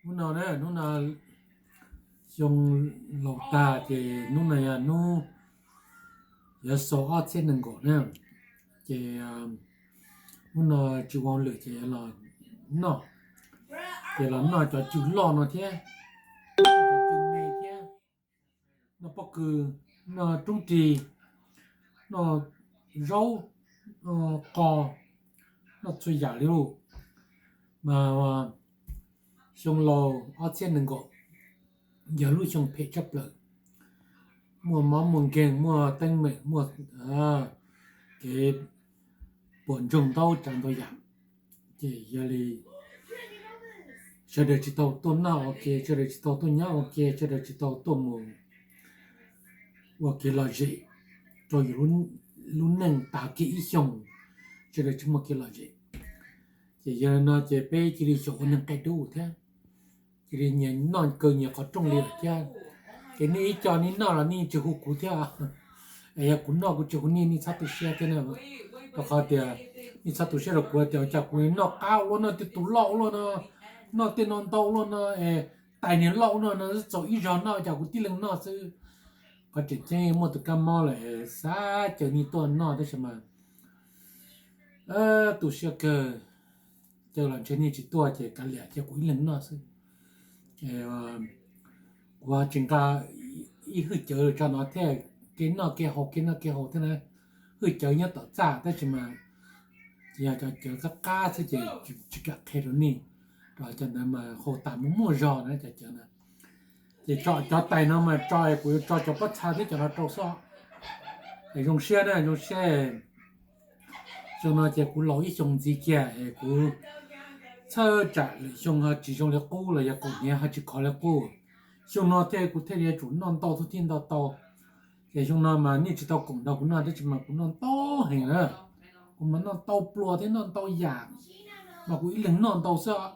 Hnub no na, hnub no xyoo laus tag ces hnub no yog hnub, yog xyoo ob txhiab nees nkaum na. Ces hnub no tsis ua hauj lwm ces los noj, ces los noj cov cw loj no thiab, cw me thiab, noj pob kws, noj roob ris, noj zaub, noj qos, noj txhua yam li lauj. Mas xyoo laus ob txhiab nees nkaum yog lub xyoo phem tshaj plaws, muaj mob muaj nkeeg, muaj teeb meem, muaj kev puas ntsoog ntau tsav ntau yam. Ces yog li sawv daws tsis tau tuaj noj ua ke, sawv daws tsis tau tuaj nyob ua ke, sawv daws tsis tau tuaj mus ua kev lom zem rau yus lub neej tas kiag ib xyoos, sawv daws tsis muaj kev lom zem. Ces yog li no ces peb cia li xyaum ua neeg qia dub thiab, cia li nyias noj kaw nyias qhov rooj li lawm thiab. Ces nej ib co nej noj los nej tsis hu kuv thiab, es yog kuv noj kuv tsis hu nej, nej txhob tu siab thiab na. Rau qhov tias nej txhob tu siab rau kuv tias cas kuv noj qab ua luaj, noj tej tus loj ua luaj no, noj tej no ntau ua luaj no, es tais niag loj ua luaj no, txaus ib zaug noj cas kuv tib leeg noj xwb. Qhov tseem ceeb muaj tus kab mob lawm xav caw nej tuaj noj tab sis mas tu siab kawg, caw los ntshe nej tsis tuaj ces kav liam cia kuv ib leeg noj xwb. Kuv tsis nqa ib hwj cawv tso no thiab, kev noj kev haus kev noj kev haus thiab na, hwj cawv nyob tom txaj tab sis mas yog cov cawv qab qab xwb ces tsis kam qhia rau nej, rau cov ntawd mas haus tas mus muaj zog na cov cawv na. Ces tso cov tais no mas tso, kuv yuav tso cov pob txha thiab cov no rau xwb. Es zoo siab na, zoo siab. Xyoo no ces kuv laus ib xyoos ntxiv kiag es kuv txhawj tsam lwm xyoo ho tsis zoo li qub los yog kaum hniav ho tsis khov li qub. Xyoo no thiaj kuv thiaj li yuav tsum noj ntau thiab thiaj noj tau. Ces xyoo no mas nej tsis tau koom nrog kuv noj tab sis mas kuv noj ntau heev na. Kuv mas noj ntau pluas thiab noj ntau yam, mas kuv ib leeg noj ntau xwb.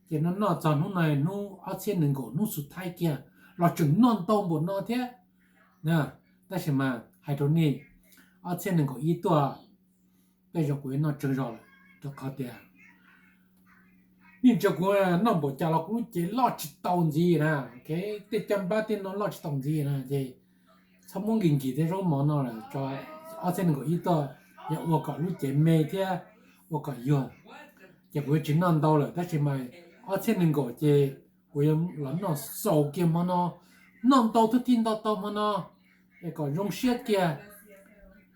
Ces no noj txog hnub no hnub ob txhiab nees nkaum hnub xub thaib kiag los tseem noj ntau npaum no thiab na. Tab sis mas hais rau nej, ob txhiab nees nkaum ib tuaj, tej zaum kuv yuav noj tsawg zog lawm rau qhov tias nej ntsia kuv noj npaum cas los kuv lub cev loj tsis tau ntxiv na. Tej caj npab tej no loj tsis tau ntxiv na ces txhob muab nkis nkis tej zaub mov no lawm, tso ob txhiab nees nkaum ib tuaj, yog ua kom lub cev me thiab ua kom yuag, ces kuv yuav tsis noj ntau lawm. Tab sis mas ob txhiab nees nkaum ces kuv yuav los noj xaus kiag hmo no, noj ntau thiab thiaj noj tau hmo no, es kom zoo siab kiag.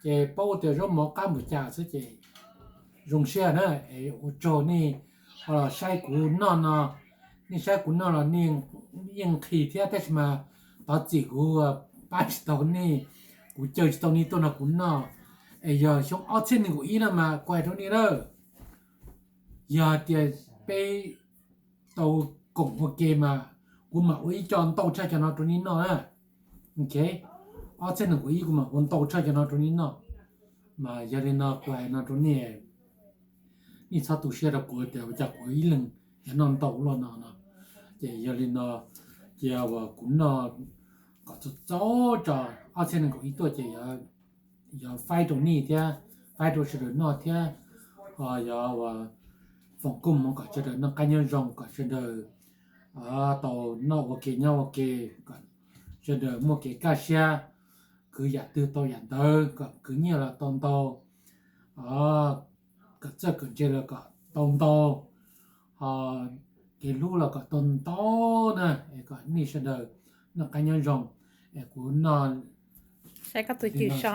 Ces paub tias zaub mov qab npaum cas xwb ces zoo siab na. Es ua tsaug nej ho los saib kuv noj no, nej saib kuv noj los nej yeej nqhis thiab tab sis mas thov txim kuv pab tsis tau nej, kuv caw tsis tau nej tuaj nrog kuv noj. Es yog xyoo ob txhiab nees nkaum ib no mas kuv hais rau nej lawm, yog hais tias peb tau koom ua ke mas kuv mam ua ib co ntau tshaj cov no rau nej noj na. Ob txhiab nees nkaum ib kuv mam ua ntau tshaj cov no rau nej noj. Mas yog li no kuv hais no rau nej, nej txhob tu siab rau kuv tias ua cas kuv ib leeg yuav noj ntau luaj no no. Ces yog li no, cia uas kuv noj kom txaus txaus tso, ob txhiab nees nkaum ib tuaj ces yog faib rau nej thiab, faib rau sawv daws noj thiab. Yog uas foom koob hmoov kom sawv daws noj qab nyob zoo, kom sawv daws tau noj ua ke nyob ua ke, kom sawv daws muaj kev kaj siab, khwv yam twg tau yam ntawd, kom khwv nyiaj los tau ntau, kom txawj kom ntse los kom tau ntau, ho kev hlub los kom tau ntau na, es kom nej sawv daws noj qab nyob zoo. Es kuv noj, saib koj tus cwm so,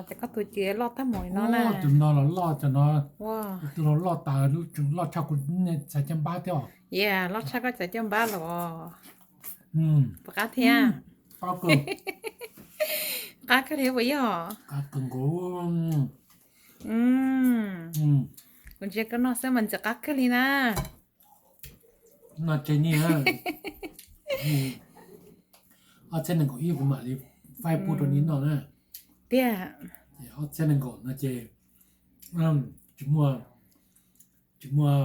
ces koj tus cwm loj tag mus li no na. Tus no los loj, cov no, tus no loj tas, loj tshaj kuv txhais caj npab thiab os. Yog loj tshaj koj txhais caj npab los. Puas qab thiab? Qab kawg li puas yog? Kuv ntsia koj noj xwb mas ntxim qab kawg li na. Noj tseg nej, ob txhiab nees nkaum ib kuv mam li faib pub rau nej noj na. Tiag. Ob txhiab nees nkaum no ces tsis muaj, tsis muaj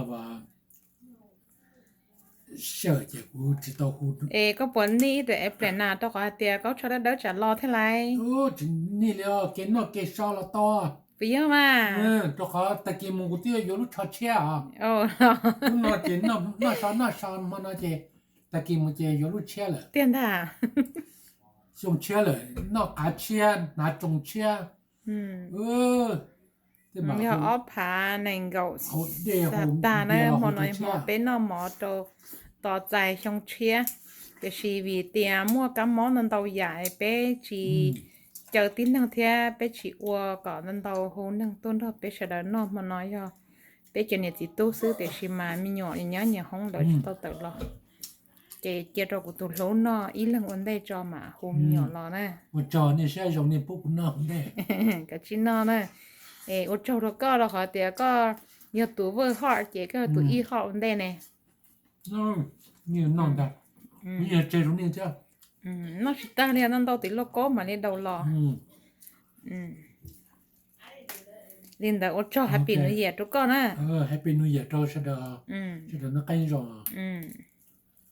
sij hawm ces kuv tsis tau hu. Es koj puas nij ib tug airplane na, rau qhov hais tias koj tsho dawb dawb tsam los thiab lauj. Tsis nij li os, kev noj kev so los tau. Puas yog mas? Rau qhov tag kis mus kuv twb yuav lub tsho tshiab os. Lub no ces noj so noj so hmo no ces tag kis mus ces yuav lub tshiab lawm. Tiag ntag. Xyoo tshiab lawm, noj qav tshiab, hnav tsoo tshiab. Yog ob phav nees nkaum xya tag na, hmo no hmo peb noj mov rau tos txais xyoo tshiab. Tiam sis vim tias muaj kab mob ntau ntau yam, peb tsis caw tib neeg thiab peb tsis ua kom ntau ntau hu neeg tuaj nrog peb sawv daws noj. Hmo no yog peb cov niam txiv tub xwb, tiam sis mas me nyuam nyob nyias hoob lawv tsis tau tawm los, ces cia rau kuv tus hlub noj ib leeg ua ntej tso mam hu me nyuam los na. Ua tsaug nej siab zoo nej pub kuv noj ua ntej. Kav tsij noj na. Es ua tsaug rau koj rau qhov tias koj yog tus vwj hoj ces koj yog tus ib hoj ua ntej ne. Noj ntag, kuv yeej tseg rau nej thiab. Noj tsis tag li, noj ntau tim lauj kaub mam li daus los. Li ntawd ua tsaug, Happy New Year rau koj na. Happy New Year rau sawv daws, sawv daws noj qab nyob zoo.